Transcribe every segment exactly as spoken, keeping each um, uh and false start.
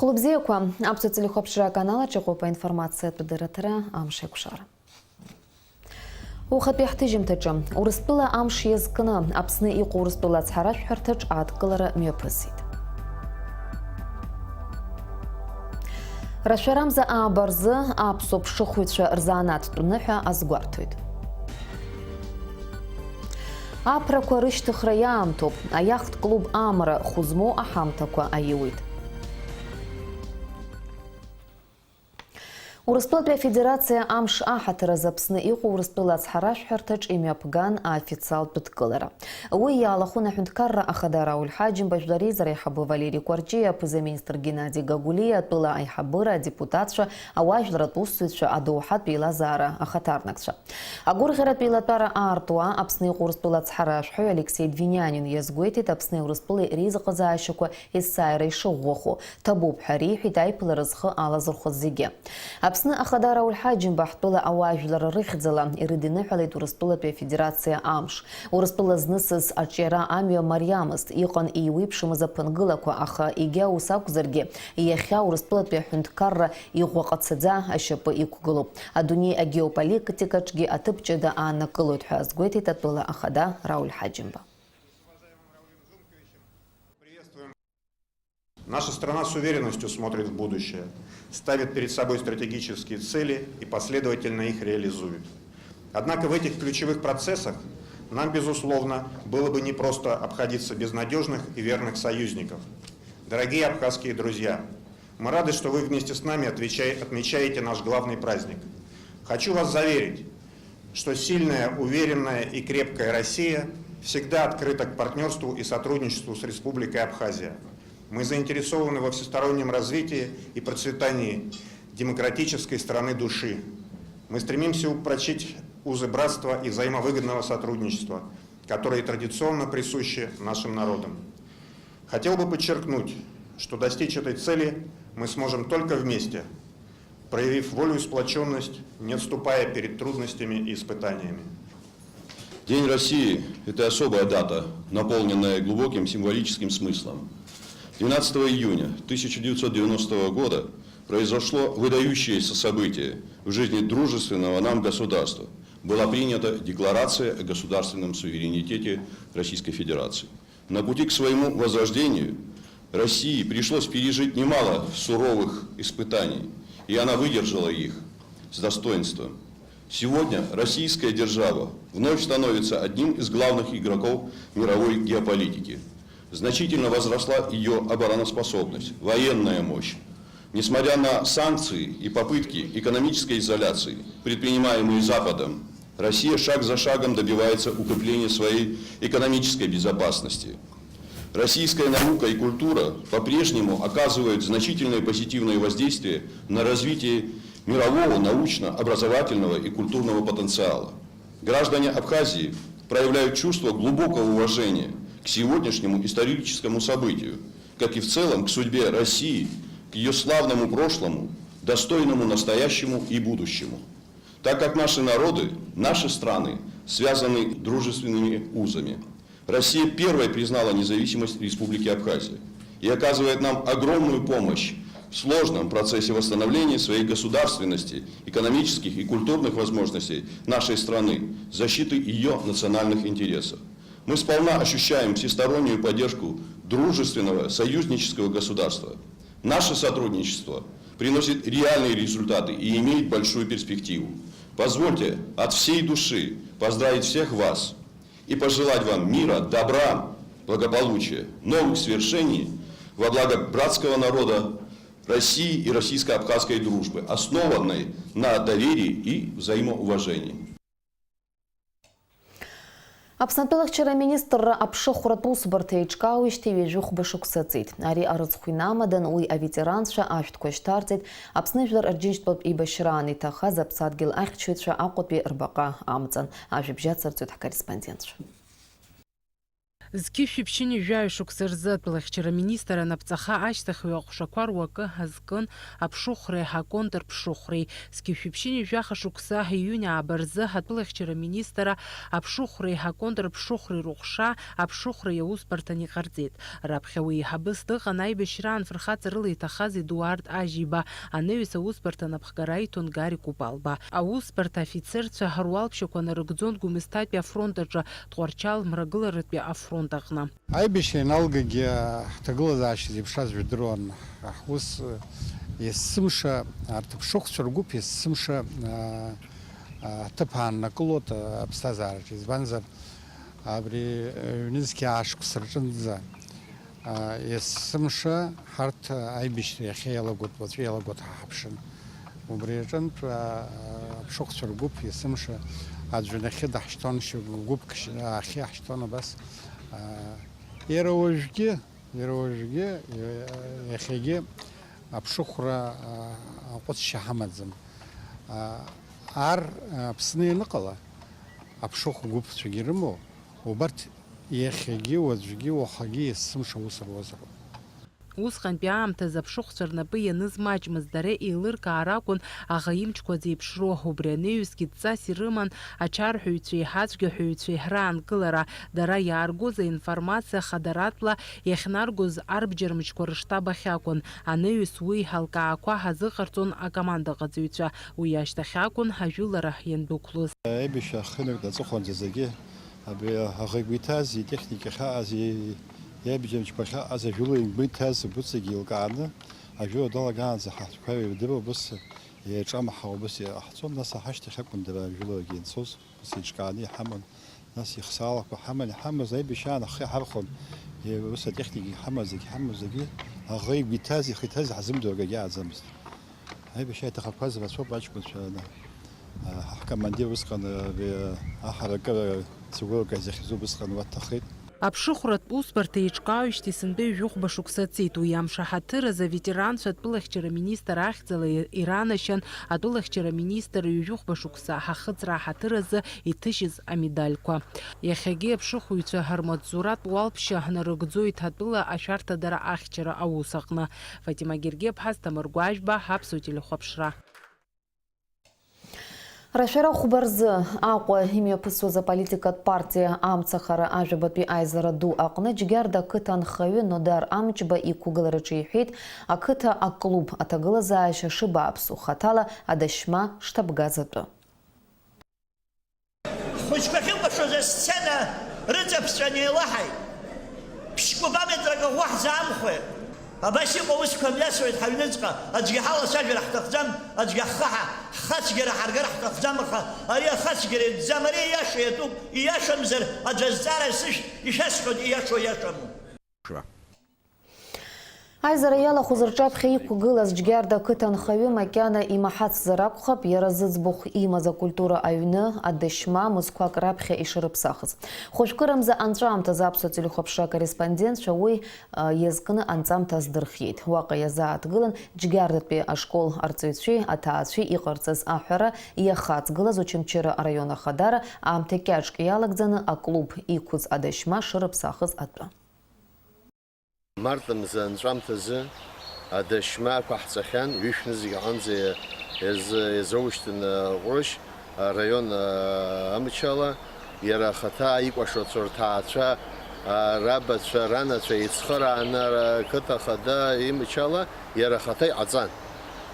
Хәлыбзиақәа, аԥсуа телехәаԥшра аканал аҿы иҟоуп аинформациатә дырраҭара Амш еиқәшара. Ухатәи ҳҭыжьымҭаҿы, Урыстәыла амш иазкны Аԥсны иҟоу Урыстәыла ацҳаражәҳәарҭаҿ адкылара мҩаԥысит. Рашәарамза ааба рзы аԥсуа ԥшыхәҩцәа рзанааҭтә ныҳәа азгәарҭоит. Аԥрақәа рышьҭыхра иаамҭоуп, аиахт клуб Амра хәы змоу аҳамҭақәа аиуит. Урыстәылатәи Афедерациа амш аҳаҭыр азы Аԥсны иҟоу Урыстәыла ацҳаражәҳәарҭаҿ имҩаԥган аофициалтә дкылара. Уи иалахәын аҳәынҭқарра ахада Рауль Ҳаџьымба, жәлар реизара аиҳабы Валери Кәарҷиа, аԥыза-министр Геннади Гагулиа, атәыла аиҳабыра, адепутатцәа, ауаажәларратә усзуҩцәа, адоуҳатә еилазаара ахаҭарнакцәа. Агәырӷьаратә еилатәара аартуа Аԥсны иҟоу Урыстәыла ацҳаражәҳәаҩ Алексеи Двинянин иазгәеиҭеит Аԥсни Урыстәылеи реизыҟазаашьақәа есааира ишыӷәӷәахо, ҭабуп ҳәа реиҳәеит аиԥылара зхы алазырхәыз зегьы. Аԥсны ахада Рауль Ҳаџьымба ҳтәыла ауаажәлар рыхьӡала ирыдиныҳәалеит Урыстәылатәи Афедерациа амш. Урыстәыла знысыз аҿиара амҩа мариамызт, иҟан еиуеиԥшымыз аԥынгылақәа, аха егьа ус акәзаргьы, иахьа Урыстәылатәи аҳәынҭқарра иӷәӷәа ҟацаӡа ашьапы иқәгылоуп. Адунеи агеополитикаҿгьы аҭыԥ ҷыда ааннакылоит ҳәа азгәеиҭеит атәыла ахада Рауль Ҳаџьымба. Наша страна с уверенностью смотрит в будущее, ставит перед собой стратегические цели и последовательно их реализует. Однако в этих ключевых процессах нам, безусловно, было бы непросто обходиться без надежных и верных союзников. Дорогие абхазские друзья, мы рады, что вы вместе с нами отвечай- отмечаете наш главный праздник. Хочу вас заверить, что сильная, уверенная и крепкая Россия всегда открыта к партнерству и сотрудничеству с Республикой Абхазия. Мы заинтересованы во всестороннем развитии и процветании демократической страны души. Мы стремимся упрочить узы братства и взаимовыгодного сотрудничества, которые традиционно присущи нашим народам. Хотел бы подчеркнуть, что достичь этой цели мы сможем только вместе, проявив волю и сплочённость, не отступая перед трудностями и испытаниями. День России — это особая дата, наполненная глубоким символическим смыслом. Двенадцатого июня тысяча девятьсот девяностого года произошло выдающееся событие в жизни дружественного нам государства. Была принята Декларация о государственном суверенитете Российской Федерации. На пути к своему возрождению России пришлось пережить немало суровых испытаний, и она выдержала их с достоинством. Сегодня российская держава вновь становится одним из главных игроков мировой геополитики. Значительно возросла её обороноспособность, военная мощь. Несмотря на санкции и попытки экономической изоляции, предпринимаемые Западом, Россия шаг за шагом добивается укрепления своей экономической безопасности. Российская наука и культура по-прежнему оказывают значительное позитивное воздействие на развитие мирового научно-образовательного и культурного потенциала. Граждане Абхазии проявляют чувство глубокого уважения к сегодняшнему историческому событию, как и в целом к судьбе России, к её славному прошлому, достойному настоящему и будущему. Так как наши народы, наши страны связаны дружественными узами. Россия первой признала независимость Республики Абхазия и оказывает нам огромную помощь в сложном процессе восстановления своей государственности, экономических и культурных возможностей нашей страны, защиты её национальных интересов. Мы сполна ощущаем всестороннюю поддержку дружественного союзнического государства. Наше сотрудничество приносит реальные результаты и имеет большую перспективу. Позвольте от всей души поздравить всех вас и пожелать вам мира, добра, благополучия, новых свершений во благо братского народа России и российско-абхазской дружбы, основанной на доверии и взаимоуважении. Аԥсны атәылахьчара аминистрра аԥшыхәратә усбарҭа еиҿкаауеижьҭеи ҩажәи хәба шықәса ҵит. Ари арыцхә инамадан уи аветеранцәа ашәҭқәа шьҭарҵеит, Аԥсны жәлар рџьынџьтәылатә еибашьраан иҭахаз аԥсадгьыл ахьчаҩцәа Аҟәатәи рбаҟа амҵан. Ажәабжь ацырҵоит ҳкорреспондентцәа. Зқьышәи ԥшьынҩажәаҩ шықәса рзы атәылахьчара министр анапҵаха ашьҭахь ҩы аҟәшақәа руакы азкын аԥшыхәреи аконтрԥшыхәреи. Зқьышәи ԥшьынҩажәаха шықәса июнь ааба рзы атәылахьчара министра аԥшыхәреи аконтрԥшыхәреи рыҟәша аԥшыхәреи аусбарҭан иҟарҵеит. Раԥхьа уи еиҳабыс дыҟан аибашьраан фырхаҵарыла иҭахаз Едуард Ажьиба, анаҩс аусбарҭа анапхгара иҭон Гари Купалба. Аусбарҭа афицерцәа руалԥшьақәа нарыгӡон Гәымсҭатәи афронт аҿы, Тҟәарчал мрагыларатәи афронт аҟны. Аибашьра ианалгагьы ҳҭагылазаашьа зеиԥшраз жәдыруан. Ус есымша, арҭ аԥшыхәцәа ргәыԥ есымша, а, а, аҭыԥ ааннакылоит, а, аԥсҭазаараҿы. Избанзар, абри, а, ҩнызқьи аашықәса рҿынӡа, а, есымша ҳарҭ, а, аибашьра иахьа иалагоит, уаҵәы иалагоит ҳа ҳаԥшын. Убри аҿынтә, а, аԥшыхәцәа ргәыԥ есымша аӡәы нахьхьи даҳшьҭуан, шьоук гәыԥк шь-, аахьхьи ҳшьҭуан абас. А, иара уажәгьы, иара уажәгьы, иа-, иахьагьы аԥшыхәра, а, аҟәыҵшьа ҳамаӡам. А, ар, а, Аԥсны ианыҟала, аԥшыхә гәыԥцәагьы ирымоу, убарҭ иахьагьы, уаҵәгьы, уахагьы есымша аус руазароуп. Усҟантәи аамҭазы аԥшыхәцәа рнапы ианыз маҷмызт, дара еилыркаар акәын аӷа имчқәа зеиԥшроу, убри анаҩсгьы дҵас ирыман ачарҳәаҩцәеи ацәгьаҳәаҩцәеи раанкылара, дара иааргоз аинформациа хадаратәла иахьнаргоз арбџьармычқәа рыштаб ахь акәын, анаҩс уи алкаақәа ҳазыҟарҵон акомандаҟаҵаҩцәа, уи ашьҭахь акәын ажәылара иандәықәлоз. Аибашьра ахынҩоит аҵыхәанӡа зегьы. Абри аӷа игәы иҭаз, итехника ахьаҟаз, и-, иабџьармычқәа ахьаҟаз, ажәылаҩ игәы иҭаз убырҭ зегьы еилкааны, ажәылара далагаанӡа ҳа ҳтәқәа еибдыруа убыс еиҿамҳауа убыс иҟаҳҵон, нас аҳашьҭахь акәын дара ажәыларагьы ианцоз, ус еиҿкааны иҳаман, нас ихсаалақәа ҳаман иҳамаз, аибашьраан ахы иҳархәон, е-, ус атехникагьы ҳаман, зегь ҳаман, зегьы аӷа игәы иҭаз, ихы иҭаз ҳзымдыруа акгьы ааӡамызт. Аибашьра иҭахақәаз рацәоуп аҷкәынцәа, а, ҳкомандир усҟан, а, ари, а, аҳаракыра цәыргәырҩак изахьӡу убысҟан уа дҭахеит. Аԥшыхәратә усбарҭа еиҿкаауеижьҭеи сынтәа ҩажәихәба шықәса ҵит. Уи амш аҳаҭыр азы аветеранцәа атәылахьчара министр ахьӡала иранашьан атәылахьчара министр ҩажәихәба шықәса ахыҵра аҳаҭыр азы иҭыжьыз амедальқәа. Иахьагьы аԥшыхәыҩцәа рмаҵзуратә уалԥшьа нарыгӡоит атәыла ашәарҭадара ахьчара аус аҟны. Фатима Гергиаԥҳа, Асҭамыр Гәажәба, Аԥсуа телехәаԥшра. Рашәара хәба рзы Аҟәа имҩаԥысуаз аполитикатә партиа Амцахара ажәабатәи аизара ду аҟны Џьгьарда ақыҭа анхаҩы Нодар Амҷба иқәгылараҿы иҳәеит ақыҭа аклуб аҭагылазаашьа шыбааԥсу, хаҭала адашьма шҭабгаз атәы. Ҳхәыҷқәа ахьыкәашоз асцена рыҵаԥҵәан еилаҳаит. Ԥшь-кубометрак аӷәы ҳзаамхәеит. Абас иҟоу аусқәа мҩасуеит ҳаҩныҵҟа, аӡәгьы ҳалацәажәар ҳҭахӡам, аӡәгьы ҳхы ҳа-, ҳхацәгьара ҳаргар ҳҭахӡам, аха ари ахацәгьара иатәӡам, ари аиаша иатәуп, ииашамзар аӡә азҵаара сышәҭ, ишәасҳәоит, ииашоу ииашаму. Аизара иалахәыз рҿаԥхьа иқәгылаз Џьгьарда ақыҭа анхаҩы макьана имаҳацзар акәхап, иара зыӡбахә имаз акультура аҩны адашьма мызқәак раԥхьа ишырыԥсахыз. Хәажәкырамза анҵәамҭазы аԥсуа телехәаԥшра акорреспондентцәа уи, а, иазкны анҵамҭа аздырхиеит. Уаҟа иазааҭгылан Џьгьардатәи ашкол арҵаҩцәеи аҭаацәеи иҟарҵаз аҳәара иахаҵгылаз Очамчыра араион ахадара аамҭа кьаҿк иалагӡаны аклуб иқәыз адашьма шырыԥсахыз атәы. Март мза анҵәамҭазы адашьма ақәаҳҵахьан, ҩышә нызқь аҟынӡа иазы-, иазоушьҭын, а, Ҟәрышь араион, а, амчала, иара ахаҭа икәашо ацәа рҭаацәа, а, рабацәа, ранацәа еицхырааны, ара, ақыҭа ахада имчала, иара ахаҭа иҟаҵан.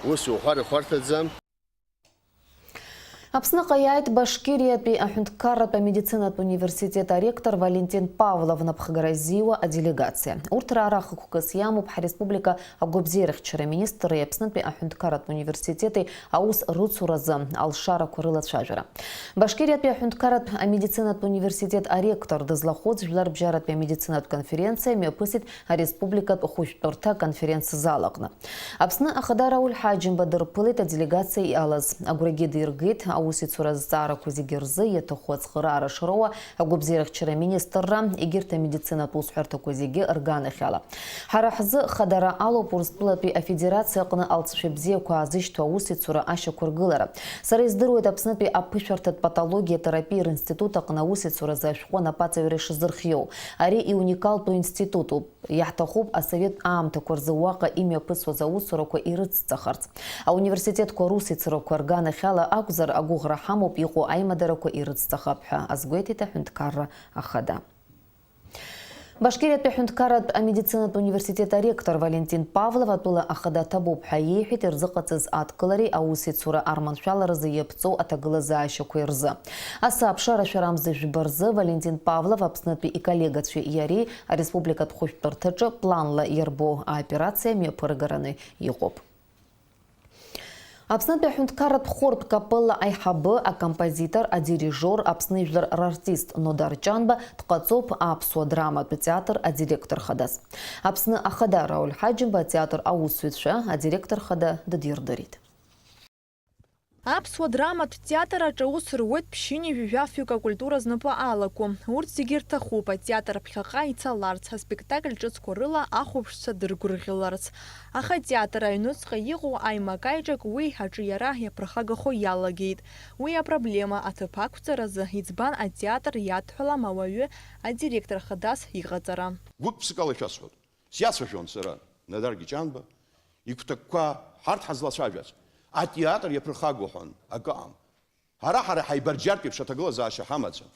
Ус иуҳәар ихәарҭаӡам. Аԥсныҟа иааит Башкириатәи аҳәынҭқарратә амедицинатә университет аректор Валентин Павлов напхгара ззиуа аделегациа. Урҭ раара хықәкыс иамоуп ҳреспублика агәабзиарахьчара аминистри Аԥснытәи аҳәынҭқарратә университети аус рыцуразы алшарақәа рылацәажәара. Башкириатәи аҳәынҭқарратә амедицинатә университет аректор дызлахәыц жәларбжьаратәи амедицинатә конференциа мҩаԥысит ареспубликатә хәышәтәырҭа аконференц-зал аҟны. Аԥсны Ахада Рауль Ҳаџьымба дырԥылеит аделегациа иалаз. Агәрагьы диргеит Аусеицура азҵаарақәа зегьы рзы иаҭаху ацхыраара шроуа агәабзиарахьчара аминистрра, егьырҭ амедицинатә усҳәарҭақәа зегьы рганахьала. Ҳара ҳзы хадара алоуп Урыстәылатәи Афедерациа аҟны алҵшәа бзиақәа аазышьҭуа аусеицура ашьақәыргылара. Сара издыруеит Аԥснытәи аԥышәарҭатә патологиа терапиа ринститут аҟны аусеицуразы ашәҟәы анапаҵаҩра ишазырхиоу. Ари иуникалтәу институтуп. Иаҳҭахуп асовет аамҭақәа рзы уаҟа имҩаԥысуаз аусурақәа ирыцҵахарц. Ауниверситетқәа русеицурақәа рганахьала акәзар, агәыӷра ҳамоуп иҟоу аимадарақәа ирыцҵахап ҳәа азгәеиҭеит аҳәынҭқарра ахада. Башкириатәи аҳәынҭқарратә амедицинатә университет аректор Валентин Павлов атәыла ахада ҭабуп ҳәа иеиҳәеит ирзыҟаҵаз адкылареи аусеицура арманшәаларазы иаԥҵоу аҭагылазаашьақәеи рзы. Асы аԥшара шәарамза жәба рзы Валентин Павлов Аԥснытәи иколлегацәеи иареи ареспубликатә хәышәтәырҭаҿы планла иарбоу аоперациа мҩаԥыргараны иҟоуп. Аԥснытәи аҳәынҭқарратә хортә капелла аиҳабы, акомпозитор, адирижиор, Аԥсны ижәлар рартист Нодар Ҷанба дҟаҵоуп аԥсуа драматә театр адиректор хадас. Аԥсны ахада Рауль Ҳаџьымба атеатр аусзуҩцәа адиректор хада дыдирдырит. Аԥсуа драматә театр аҿы аус руеит ԥшьынҩажәи жәафҩык акультура знапы алаку. Урҭ зегьы рҭахуп атеатр ԥхьаҟа ицаларц, аспектакль ҿыцқәа рыла ахәаԥшцәа дыргәырӷьаларц. Аха атеатр аҩнуҵҟа иҟоу аимак-аиҿак уи аҿиара иаԥырхагахо иалагеит. Уи апроблема аҭыԥ ақәҵаразы иӡбан атеатр иадҳәалам ауаҩы адиректор хадас иҟаҵара. Гәык-ԥсыкала шәасҳәоит. Сиацәажәон сара, Надар Ҷанба, игәҭакқәа ҳарҭ ҳазлацәажәаз, атеатр иаԥырхагоу ҳәа акы ыҟам. Ҳара-ҳара ҳаибарџьартә еиԥш аҭагылазаашьа ҳамаӡам.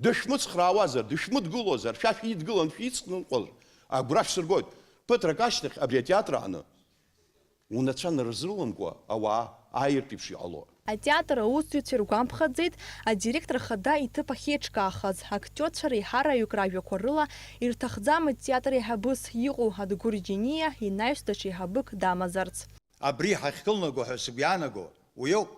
Дышәмыцхраауазар, дышәмыдгылозар, шәа шәидгылан, шәицныҟәар, агәра шәсыргоит. Ԥыҭрак ашьҭахь абри атеатр аҟны унацәа нарызрыламкәа ауаа ааиртә еиԥш иҟало. Атеатр аусзуҩцәа иргәамԥхаӡеит адиректор хада иҭыԥ ахьеиҿкаахаз, актиорцәа реиҳараҩык ражәақәа рыла, ирҭахӡам атеатр еиҳабыс иҟоу Адгәыр Џьениа инаҩс даҽа еиҳабык дамазарц. Абри ҳахькылнаго ҳәа сгәы иаанаго уиоуп.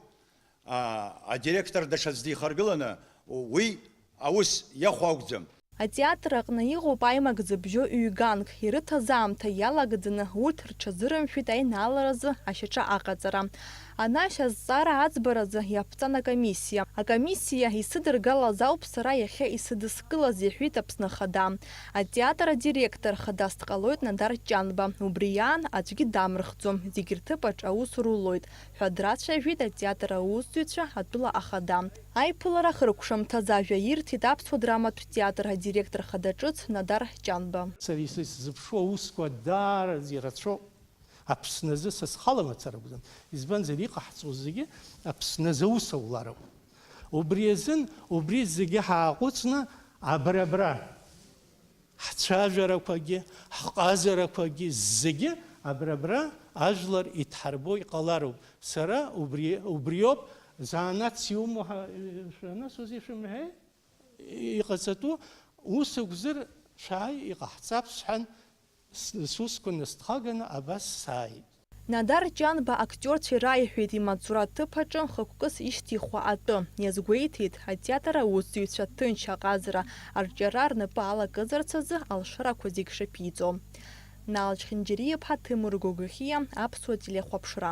А, адиректор даҽаӡә дихаргыланы уи аус иахәо акәӡам. Атеатр аҟны иҟоуп аимак зыбжьоу ҩганк, ирыҭаз аамҭа иалагӡаны урҭ рҽазырымшәеит аинааларазы ашьаҿа аҟаҵара. Анаҩс азҵаара аӡбаразы иаԥҵан акомиссиа. Акомиссиа исыдыргалаз ауп сара иахьа исыдыскылаз, иҳәеит Аԥсны Ахада. Атеатр адиректор хадас дҟалоит Надар Ҷанба. Убри аан аӡәгьы дамырхӡом, зегь рҭыԥ аҿы аус рулоит ҳәа драцәажәеит атеатр аусзуҩцәа атәыла ахада. Аиԥылара ахыркәшамҭаз ажәа ирҭеит Аԥсуа драматә театр адиректор хада ҿыц Надар Ҷанба. Сара ис-, исзыԥшу аусқәа даараӡа ирацәоуп. Аԥсны азы са схала мацара акәӡам. Избанзар, иҟаҳҵо зегьы Аԥсны азы аус аулароуп. Убри азын, убри зегьы ҳааҟәыҵны, абра-абра ҳцәажәарақәагьы, ҳҟазарақәагьы зегьы абра-абра ажәлар идҳарбо иҟалароуп. Сара убри, убриоуп, занааҭс иумоу ҳа-, шәанасоузеи шәымҳәеи? Иҟаҵатәу ус акәзар, шәааи, иҟаҳҵап сҳәан, с-, сусқәа насҭхаганы абас сааит. Надар Ҷанба актиорцәа ираиҳәеит имаҵзура аҭыԥ аҿы хықәкыс ишьҭихуа атәы. Иазгәеиҭеит, атеатр аусзуҩцәа ҭынч аҟазара арҿиара рнапы алакызарц азы алшарақәа зегь шаԥиҵо. Нал Чхинџьариа-иԥҳа, Ҭемыр Гогохиа, Аԥсуа телехәаԥшра.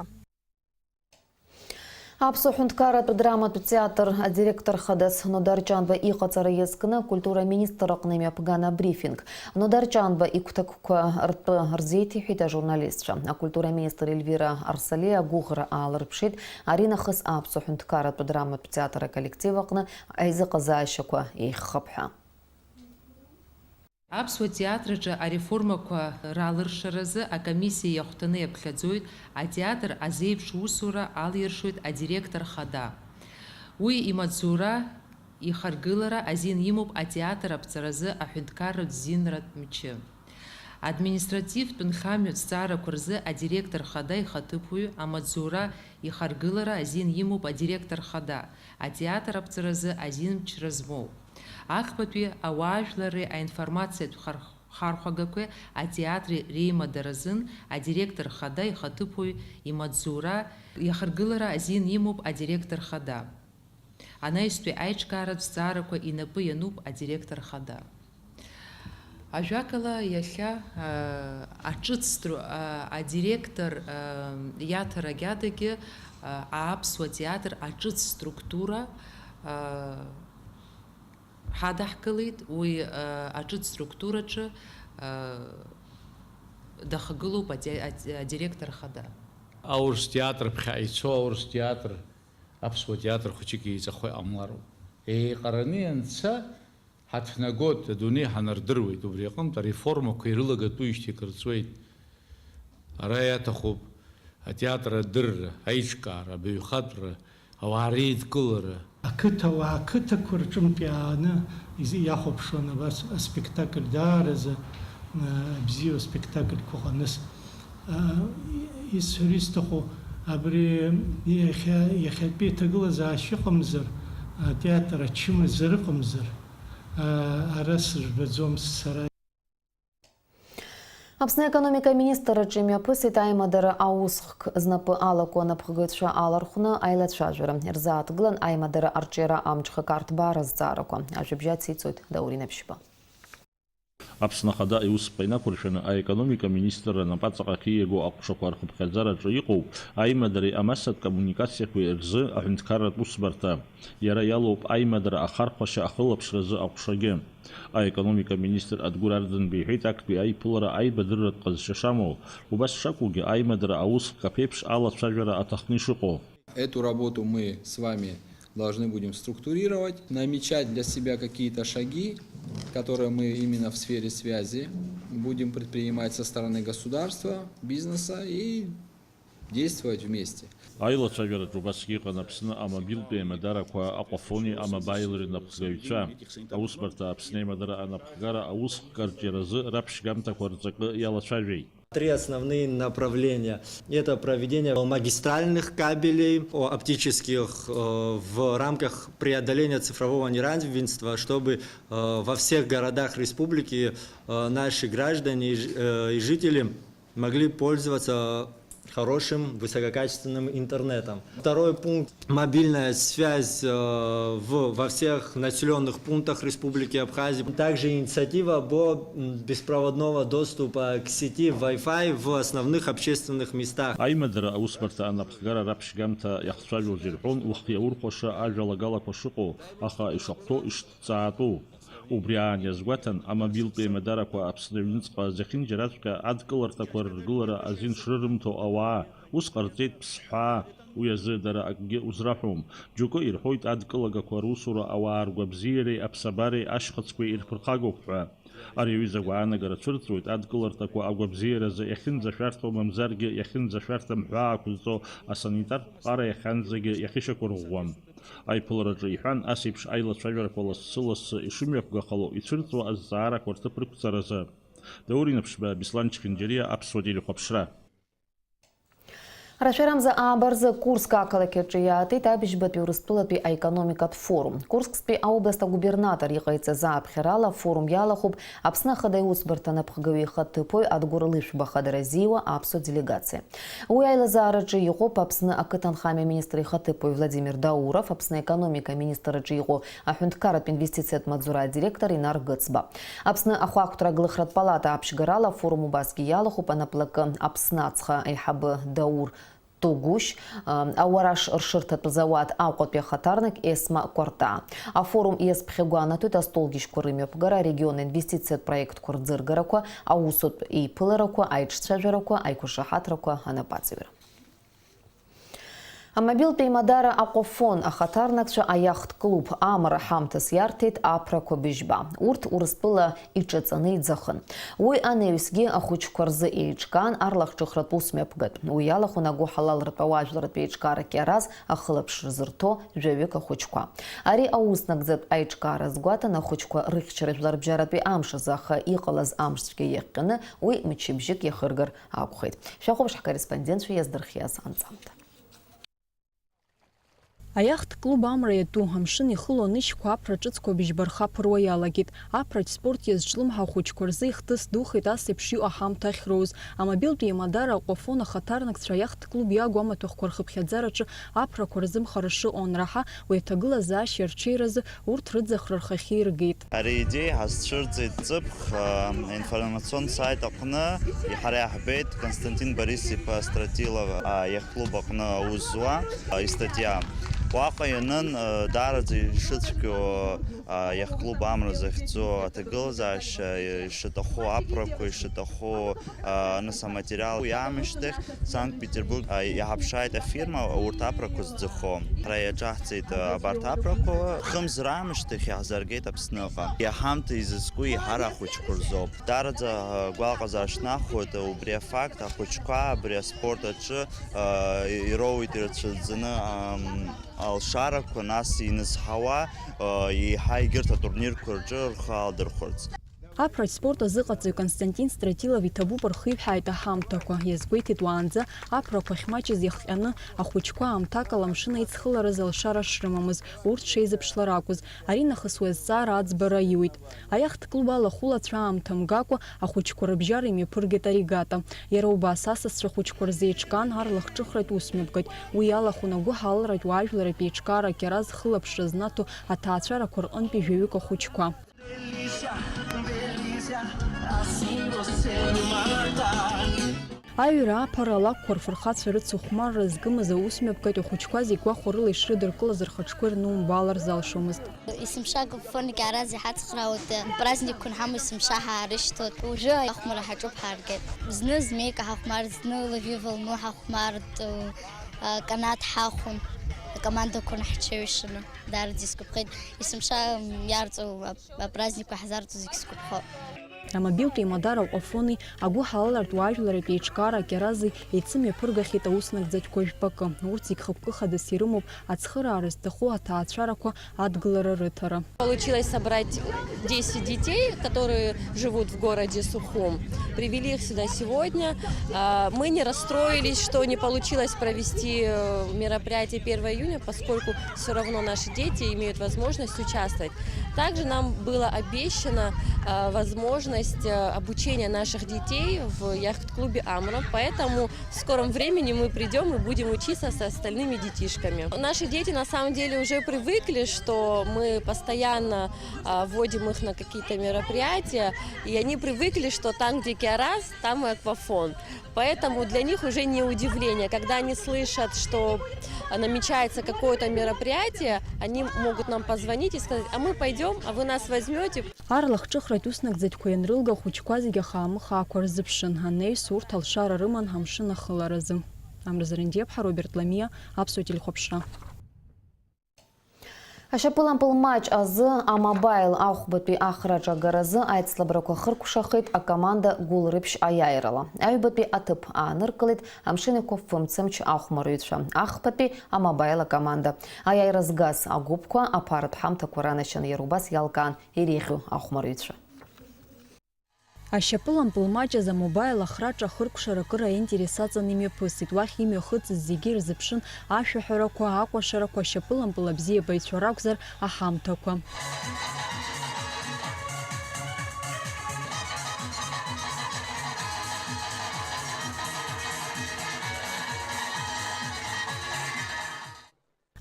Аԥсуа ҳәынҭқарратә драматә театр адиректор хадас Нодар Ҷанба иҟаҵара иазкны акультура аминистр аҟны имҩаԥган абрифинг. Нодар Ҷанба игәҭакқәа ртәы рзеиҭеиҳәеит ажурналистцәа. Акультура аминистр Ельвира Арсалиа агәыӷра аалырԥшит, аринахыс Аԥсуа ҳәынҭқарратә драматә театр аколлектив аҟны аизыҟазаашьақәа еиӷьхап ҳәа. Аԥсуа театраҿы ареформақәа ралыршаразы акомиссиа иахәҭаны иаԥхьаӡоит, атеатр азеиԥш усура алиршоит адиректор хада. Уи имаҵзура, ихаргылара азин имоуп атеатр аԥҵаразы аҳәынҭқарратә зинратә мчы. Административтә нхамҩатә зҵаарақәа рзы адиректор хада ихаҭыԥуаҩ, амаҵзура, ихаргылара азин имоуп адиректор хада, атеатр аԥҵаразы азинмчра змоу. Ахԥатәи ауаажәларреи аинформациатә хар-, хархәагақәеи атеатри реимадара азын адиректор хада ихаҭыԥуаҩ имаҵзура, ихаргылара азин имоуп адиректор хада. Анаҩстәи аиҿкааратә зҵаарақәа инапы иануп адиректор хада. Ажәакала, иахьа, а, аҿыцтә, а, адиректор, а, иаҭарагь адагьы, Аԥсуа театр аҿыц структура ҳадаҳкылеит, уи аҿыц структураҿы дахагылоуп ади-, ади-, адиректор хада. Аурыс театр ԥхьаҟа ицо, аурыс театр, аԥсуа театр хәыҷык еиҵахо иҟамлароуп. Еиҟараны ианца, ҳаҭнагоит, адунеи ҳанардыруеит, убри аҟынтә ареформақәа ирылагатәуижьҭеи акыр ҵуеит. Ара иаҭахуп атеатр адырра, аиҿкаара, абаҩхатәра, ауаа реидкылара. Ақыҭауаа ақыҭақәа рҿынтә иааны из-, иахәаԥшуан абас аспектакль даараӡа, э, бзиоу аспектакльқәа ҟаныс. Э, исҳәар исҭаху, абри иахьа, иахьатәи аҭагылазаашьа ыҟамзар, атеатр ачымазара ыҟамзар, э, ара сыжәбаӡом сара. Аԥсны аекономика аминистрраҿы имҩаԥысит аимадара аусхк. Знапы алаку анапхгаҩцәа алархәны аилацәажәара ирзааҭгылан аимадара арҿиара амҽхак арҭбаара азҵаарақәа. Ажәабжь ациҵоит Даур Инаԥшьба. Аԥсны Ахада иусԥҟа инақәыршәаны аекономика аминистрра напаҵаҟа ахьиаго аҟәшақәа рхыԥхьаӡараҿы иҟоуп аимадареи амассатә коммуникациақәеи рзы аҳәынҭқарратә усбарҭа. Иара иалоуп аимадара ахархәашьа ахылаԥшразы аҟәшагьы. Аекономика аминистр Адгәыр Арӡынба иҳәеит актәи аиԥылара аибадырратә ҟазшьа шамоу, убас шакәугьы аимадара аус хкаԥеиԥш алацәажәара аҭахны ишыҟоу. Эту работу мы с вами должны будем структурировать, намечать для себя какие-то шаги, которые мы именно в сфере связи будем предпринимать со стороны государства, бизнеса и действовать вместе. Аилацәажәараҿы убасгьы иҟан Аԥсны амобилтә еимадарақәа Аҟәафони амобаил рнапхгаҩцәа. Аусбарҭа Аԥсны аимадара анапхгара аусхк арҿиаразы раԥшьгамҭақәа рҵакы иалацәажәеит. Три основные направления. Это проведение магистральных кабелей, о, оптических, э, в рамках преодоления цифрового неравенства, чтобы, э, во всех городах республики, э, наши граждане и ж-, э, и жители могли пользоваться хорошим высококачественным интернетом. Второй пункт. Мобильная связь, э, в, во всех населённых пунктах Республики Абхазия. Также инициатива об, м, беспроводного доступа к сети Wi-Fi в основных общественных местах. Аимадара аусбарҭа анапхгара раԥшьгамҭа иахцәажәоз ирҳәон, уахк иаурхәаша ажәалагалақәа шыҟоу, аха ишахәҭоу ишҭҵаатәу. Убри аан иазгәаҭан, амобилтә еимадарақәа Аԥсны аҩныҵҟа зехьынџьараҵәҟьа адкыларҭақәа рыргылара азин шрырымҭо ауаа, ус ҟарҵеит Ԥсҳәаа, уи азы дара акгьы узраҳәом. Џьоукы ирҳәоит адкылагақәа русура ауаа ргәабзиареи аԥсабареи ашьхыцқәеи ирԥырхагоуп ҳәа. Ари аҩыза агәаанагара цәырҵуеит адкыларҭақәа агәабзиаразы иахьынӡашәарҭоу мамзаргьы иахьынӡашәарҭам ҳәаа ақәызҵо асанитартә ԥҟара иахьанӡагьы иахьышьақәырӷәӷәам. Аиԥылараҿы иҳәан, ас еиԥш аилацәажәарақәа лассы-лассы ишымҩаԥгахало ицәырҵуа азҵаарақәа рҭыԥ рықәҵаразы. Даур Инаԥшьба, Беслан Чхинџьариа, Аԥсуа телехәаԥшра. Рашәарамза ааба рзы Курск ақалақь аҿы иаатит абыжьбатәи Урыстәылатәи аекономикатә форум. Курсктәи аобласт агубернатор иҟаиҵаз ааԥхьарала афорум иалахәуп Аԥсны Ахада Иусбарҭа анапхгаҩы ихаҭыԥуаҩ Адгәыр Лышәба хадара зиуа аԥсуа делегациа. Уи аилазаараҿы иҟоуп Аԥсны ақыҭанхамҩа аминистр ихаҭыԥуаҩ Владимир Дауров, Аԥсны аекономика аминистрраҿы иҟоу аҳәынҭқарратә инвестициатә маҵзура адиректор Инар Гыцба. Аԥсны ахәаахәҭра аглыхратә палата аԥшьгарала афорум убасгьы иалахәуп анаплакы Аԥсны ацха аиҳабы Даур Тогәышь, а, ауараш ршырҭатә зауад Аҟәатәи ахаҭарнак Есма Кәарта. Афорум иазԥхьагәанаҭоит астолгьежьқәа рымҩаԥгара, арегион аинвестициатә проектқәа рӡыргарақәа, аусутә еиԥыларақәа, аиҿцәажәарақәа, аиқәышаҳаҭрақәа анапаҵаҩра. Амобилтә еимадара Аҟәафон ахаҭарнакцәа аиахт клуб амра ҳамҭас иарҭеит аԥрақәа быжьба. Урҭ Урыстәыла иҿаҵаны иӡахын. Уи анаҩсгьы ахәыҷқәа рзы еиҿкаан арлахҿыхратә усмҩаԥгатә. Уи иалахәын агәыҳалалратә ауаажәларратә еиҿкаара Кьараз ахылаԥшра зырҭо жәаҩык ахәыҷқәа. Ари ауснагӡатә аиҿкаара азгәаҭан ахәыҷқәа рыхьчара жәларбжьаратәи амш азы, аха иҟалаз амшцәгьа иахҟьаны уи мчыбжьык иахыргар акәхеит. Шәахәаԥш ҳкорреспондентцәа иаздырхиаз анҵамҭа. Аиахт клуб Амра иатәу, амшын ихыло анышьқәа аԥра ҿыцқәа быжьба рхы аԥыруа иалагеит. Аԥраҿ спорт иазҿлымҳа ахәыҷқәа рзы ихҭыс духеит ас еиԥш иҟоу аҳамҭа ахьроуз. Амобилтә еимадара Аҟәафон ахаҭарнакцәа аиахт клуб иагу амаҭәахәқәа рхыԥхьаӡараҿы аԥрақәа рзымхара шыҟоу анраҳа, уи аҭагылазаашьа арҽеиразы урҭ рыӡахра рхахьы иргеит. Ари аидеиа ҳазцәырҵит ҵыԥх, а, информацион саит аҟны, ҳара иаҳбеит Константин Борис-иԥа Стратилов, а, иахьклуб аҟны аус зуа, а, истатиа. Уаҟа ианын, а, даараӡа ишыцәгьоу, а, иахьклуб Амра захьӡу аҭагылазаашьа, ишаҭаху аԥрақәа, ишаҭаху, а, нас аматериал. Уи аамышьҭахь Санкт-Петербург, а, иаҳаԥшааит афирма урҭ аԥрақәа зӡахо. Ҳара иаҿаҳҵеит, а, абарҭ аԥрақәа. Хымз раамышьҭахь иаҳзааргеит Аԥсныҟа. Иҳамҭа изызку еиҳарак ахәыҷқәа рзоуп. Даараӡа, а, гәалаҟазаашьа нахоит убри афакт, ахәыҷқәа абри аспорт аҿы, а, ироуеит ирацәаӡаны, ам, алшарақәа, нас инызҳауа, а, еиҳа егьырҭ атурнирқәа рҿы рхы аалдырхәырц. Аԥраҿ спорт азыҟаҵаҩ Константин Стратилов иҭабуп рхиҳәааит аҳамҭақәа, иазгәеиҭеит уаанӡа аԥрақәа ахьмаҷыз иахҟьаны, ахәыҷқәа аамҭак ала амшын аицхылараз алшара шрымамыз, урҭ шеизыԥшлар акәыз. Аринахыс уи азҵаара аӡбара аиуит. Аиахт клуб алахәылацәа аамҭа мгакәа, ахәыҷқәа рыбжьара имҩаԥыргеит арегата. Иара убас асасцәа ахәыҷқәа рзеиҿкаан арлахҿыхратә усмҩаԥгатә. Уи иалахәын агәыҳалалратә уаажәларратә еиҿкаара акьараз хылаԥшра знаҭо аҭаацәарақәа рҟынтәи жәаҩык ахәыҷқәа. Аҩра, аԥара, алакәқәа рфырхацәа рыцыхәмарра згымыз аусмҩаԥгатә ахәыҷқәа зегь гәахәарыла ишрыдыркылаз рхаҿқәа ирнумбаалар залшомызт. Есымша Агафон икьараз иҳацхраауеит, апраздникқәа нҳамоу есымша ҳаарышьҭуеит. Уажәы ахәмарра ҳаҿуп ҳааргеит. Зны змеика ҳахәмарт, зны лавива лну ҳахәмарт, канат ҳахәон, акомандақәа наҳҽеиҩшаны. Даараӡа исгәаԥхеит, есымша иарҵоу ап-, апраздникқәа ҳзарҵо зегь сгәаԥхо. Амобилтә еимадара Аҟәафони агәыҳалалратә уаажәларратә еиҿкаара акьарази еицымҩаԥыргахьеит ауснагӡатәқәа жәпакы. Урҭ зегь хықәкы хадас ирымоуп ацхыраара зҭаху аҭаацәарақәа адгылара рыҭара. Получилось собрать десять детей, которые живут в городе Сухум. Привели их сюда сегодня. А, мы не расстроились, что не получилось провести, э, мероприятие первого июня, поскольку всё равно наши дети имеют возможность участвовать. Также нам была обещана, а, возможность, э, обучения наших детей в яхт-клубе «Амра», поэтому в скором времени мы придём и будем учиться с остальными детишками. Наши дети на самом деле уже привыкли, что мы постоянно, а, вводим их на какие-то мероприятия, и они привыкли, что там, где киараз, там и аквафон. Поэтому для них уже не удивление, когда они слышат, что, а, намечается какое-то мероприятие, они могут нам позвонить и сказать: «А мы пойдём, а вы нас возьмёте?» Арлахҿыхратә уснагӡатәқәа ианрылга, ахәыҷқәа зегьы ахаамыхаақәа рзыԥшын. Анаҩс урҭ алшара рыман амшын ахыларазы. Амра Зарандиаԥҳа, Роберт Ламиа, Аԥсуа телехәаԥшра. Ашьапылампыл маҷ азы амобаил ахәбатәи ахраҿы агаразы аицлабрақәа хыркәшахеит акоманда Гәылрыԥшь аиааирала. Аҩбатәи аҭыԥ ааныркылеит Амшын Еиқәафымцамч ахәмарыҩцәа, ахԥатәи амобаил акоманда. Аиааира згаз агәыԥқәа аԥаратә ҳамҭақәа ранашьан, иара убас иалкаан иреиӷьу ахәмарыҩцәа. Ашьапылампыл маҷ азы амобаил ахраҿы ахыркәшара акыр аинтерес аҵаны имҩаԥысит. Уахь имҩахыҵыз зегьы ирзыԥшын ашәаҳәарақәа, акәашарақәа, ашьапылампыл абзиабаҩцәа ракәзар, аҳамҭақәа.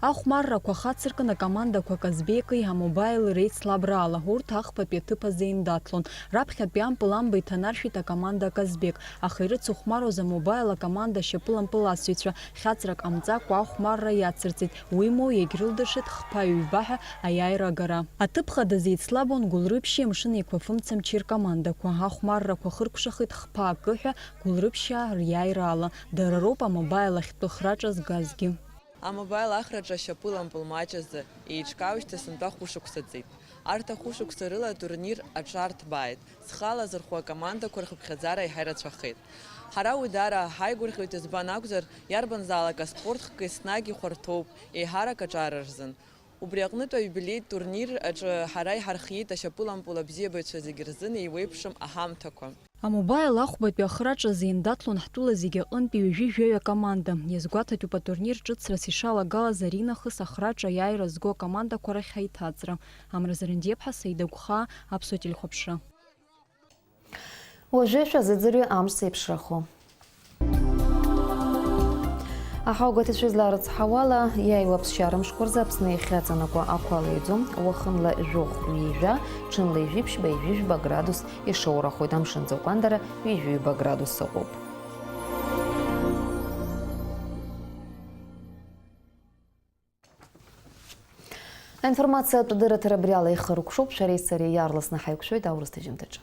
Ахәмаррақәа хацыркын акомандақәа Казбеки амобаили реицлабраала, урҭ ахԥатәи аҭыԥ азы еиндаҭлон. Раԥхьатәи ампыл амба иҭанаршәит акоманда Казбек, аха ирыцыхәмаруаз амобаил акоманда ашьапылампыласыҩцәа хьаҵрак ҟамҵакәа ахәмарра иацырҵеит, уимоу, иагьрылдыршеит хԥа-ҩба ҳәа аиааира агара. Аҭыԥ хадаз еицлабуан Гәылрыԥшьи Амшын Еиқәафымцамчи ркомандақәа. Ахәмаррақәа хыркәшахеит хԥа акы ҳәа Гәылрыԥшьаа риааираала. Дара роуп амобаил ахьтәы храҿа згазгьы. Амобаил ахраҿы ашьапылампыл маҷ азы еиҿкаауеижьҭеи сынтәа хәышықәса ҵит. Арҭ ахәышықәса рыла атурнир аҽарҭбааит. Зхы алазырхәуа акомандақәа рхыԥхьаӡара еиҳа ирацәахеит. Ҳара уи даара ҳаигәырӷьоит, избан акәзар, иарбанзаалак аспорт хкы еснагь ихәарҭоуп, еиҳарак аҿар рзын. Убри аҟнытә аиубилеитә турнир аҿы ҳара иҳархиеит ашьапылампыл абзиабаҩцәа зегьы рзын еиуеиԥшым аҳамҭақәа. Амобаил ахәбатәи ахраҿазы еиндаҭлон ҳтәыла зегьы аҟынтәи ҩажәи жәаҩа акоманда. Иазгәаҭатәуп атурнир ҿыцрас ишалагалаз аринахыс ахраҿы аиааира зго акомандақәа рахь аиҭаҵра. Амра Зарандиаԥҳа, Саида Гәхаа, Аԥсуа телехәаԥшра. Уажәы шәазыӡырҩы амш зеиԥшрахо. Аҳауагәаҭацәа изларыцҳауала, иааиуа аԥсшьара мшқәа рзы Аԥсны иахьаҵанакуа ақәа леиӡом, уахынла жәохә ҩажәа, ҽынла ижәиԥшьба-ижәижәба градус ишоурахоит, амшын ӡакәандара ҩажәи ҩба градус ыҟоуп. Аинформациатә дырраҭара абри ала ихыркәшоуп, шәареи сареи иаарласны ҳаиқәшәоит аурыс ҭыжьымҭаҿы.